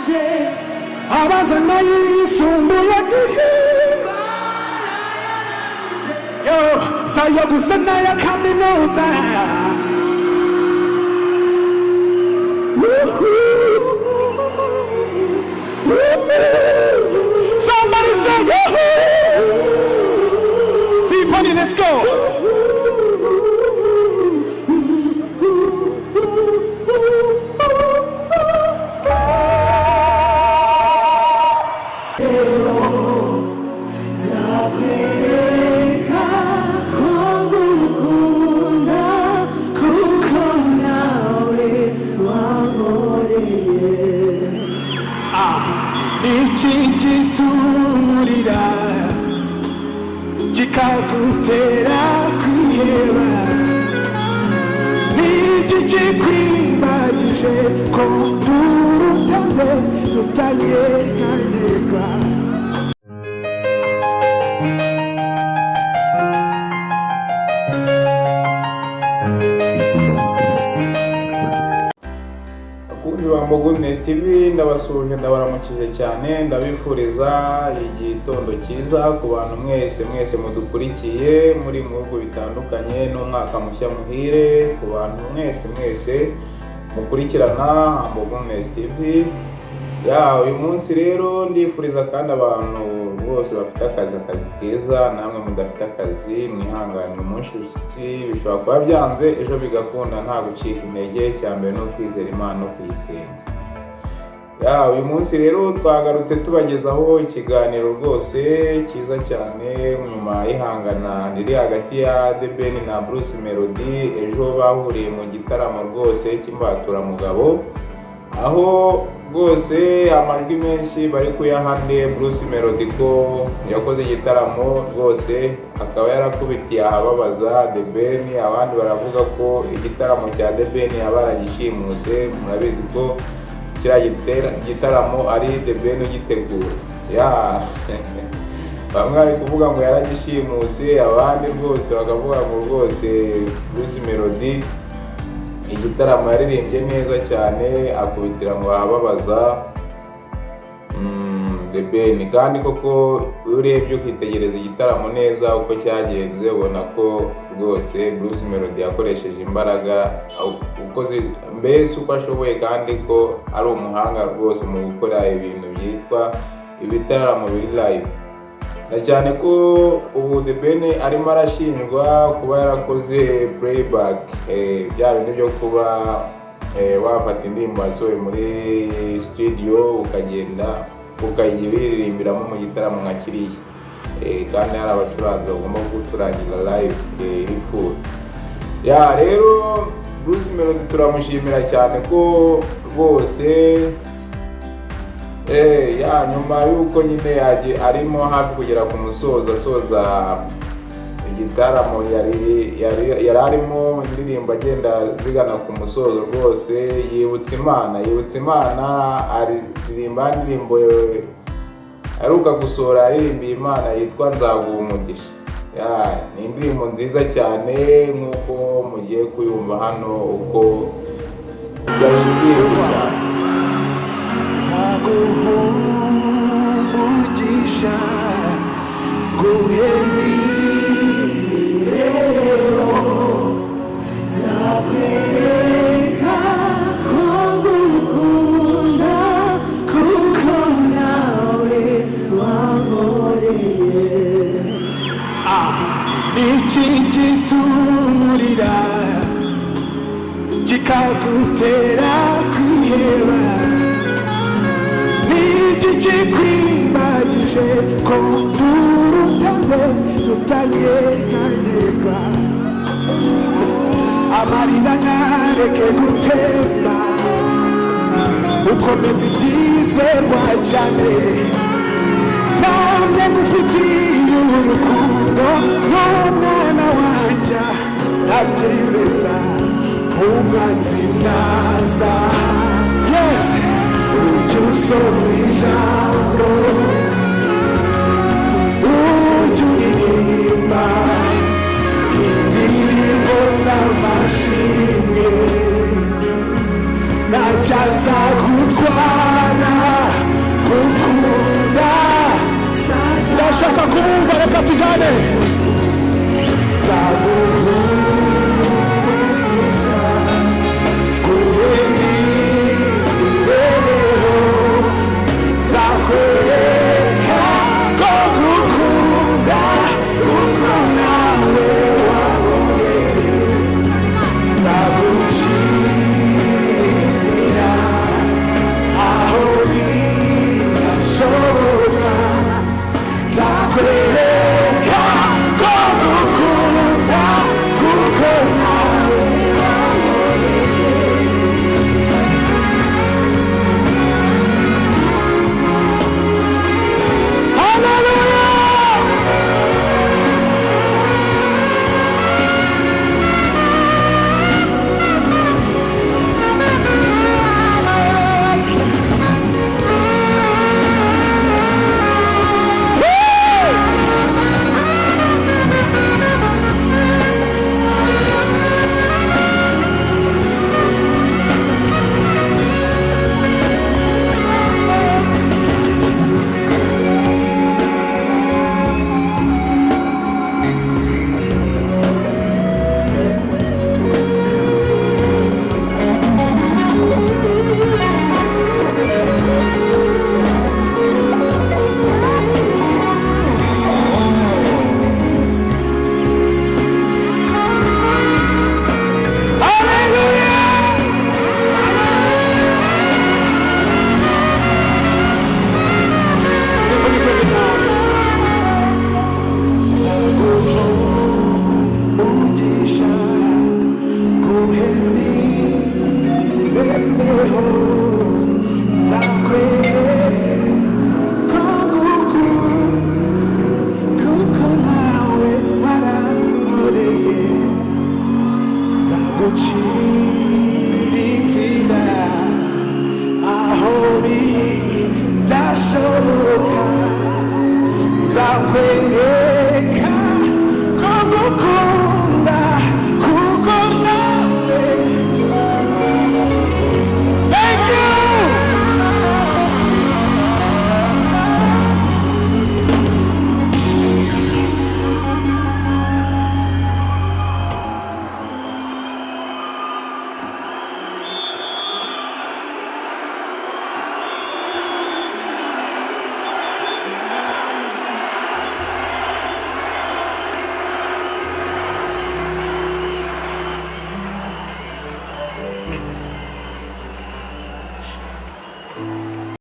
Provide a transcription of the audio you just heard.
Abanza n'ayisumbuye yo sayo gusa n'aya kaminuza. Somebody say woohoo! Symphony, let's go. Ichigitumurira kikagutera kwiheba n'iki kikwibagije ko urutare rutanyeganyezwa. Goodness TV ndabasuhuje, ndabaramukije cyane, ndabifuriza igitondo cyiza ku bantu mwese mwese mudukurikiye muri mu bihugu bitandukanye, n'umwaka mushya muhire ku bantu mwese mwese mukurikirana Goodness TV. Ya uyu munsi rero ndifuriza kandi abantu bose bafite akazi keza, namwe mudafite akazi mwihangane, umunsi bishobora kuba byanze ejo bigakunda, nta gucika intege, cyambere no kwizera Imana no kuyisenga. Ya uyu munsi rero twagarutse tubagezaho ikiganiro rwose cyiza cyane nyuma y'ihangana riri hagati ya The Ben na Bruce Melody. Ejo bahuriye mu gitaramo rwose cy'imbaturamugabo, aho rwose amajwi menshi bari kuyahande Bruce Melody ko yakoze igitaramo rwose akaba yarakubitiye ahababaza The Ben. Abandi baravuga ko igitaramo cya The Ben yaba yaragishimuse, murabizi ko kiriya gitaramo ari The Ben ugitegura. Ya bamwe bari kuvuga ngo yaragishimuse, abandi rwose bakavuga ngo rwose Bruce Melody igitaramo yaririmbye neza cyane akubitira ngo ahababaza The Ben. Kandi koko iyo urebye ukitegereza igitaramo neza uko cyagenze, ubona ko rwose Bruce Melody yakoresheje imbaraga uko mbese uko ashoboye, kandi ko ari umuhanga rwose mu gukora ibintu byitwa ibitaramo biri live, na cyane ko ubu The Ben arimo arashinjwa kuba yarakoze playback, bya bintu byo kuba wafata indirimbo wasohoye muri studio ukagenda ukajya uyiririmbiramo mu gitaramo nka kiriya, kandi hari abacuranzi bagomba gucurangira live iri full. Ya rero Bruce Melody turamushimira cyane ko rwose ya nyuma y'uko nyine arimo hafi kugera ku musozo asoza igitaramo yari arimo indirimbo agenda zigana ku musozo, rwose yibutsa Imana, aririmba indirimbo aheruka gusohora aririmbiye Imana yitwa Nzaguha Umugisha. Ni indirimbo nziza cyane nk'uko mugiye kuyumva hano uko yayirimbye cyane. Nzaguha umugisha nguhe imibereho, nzakwereka ko ngukunda kuko nawe wankoreye. Iki gitumurira kikagutera kwiheba, n'iki kikwibagije ko urutare rutanyeganyezwa, amarira ntareke gutemba, ukomeza ibyizerwa cyane, namwe ngufitiye urukundo nk'umwana wanjye abyemeza umwanzi naza. Yes, ujye usoma ijambo, ujye uririmba indirimbo z'amashimwe.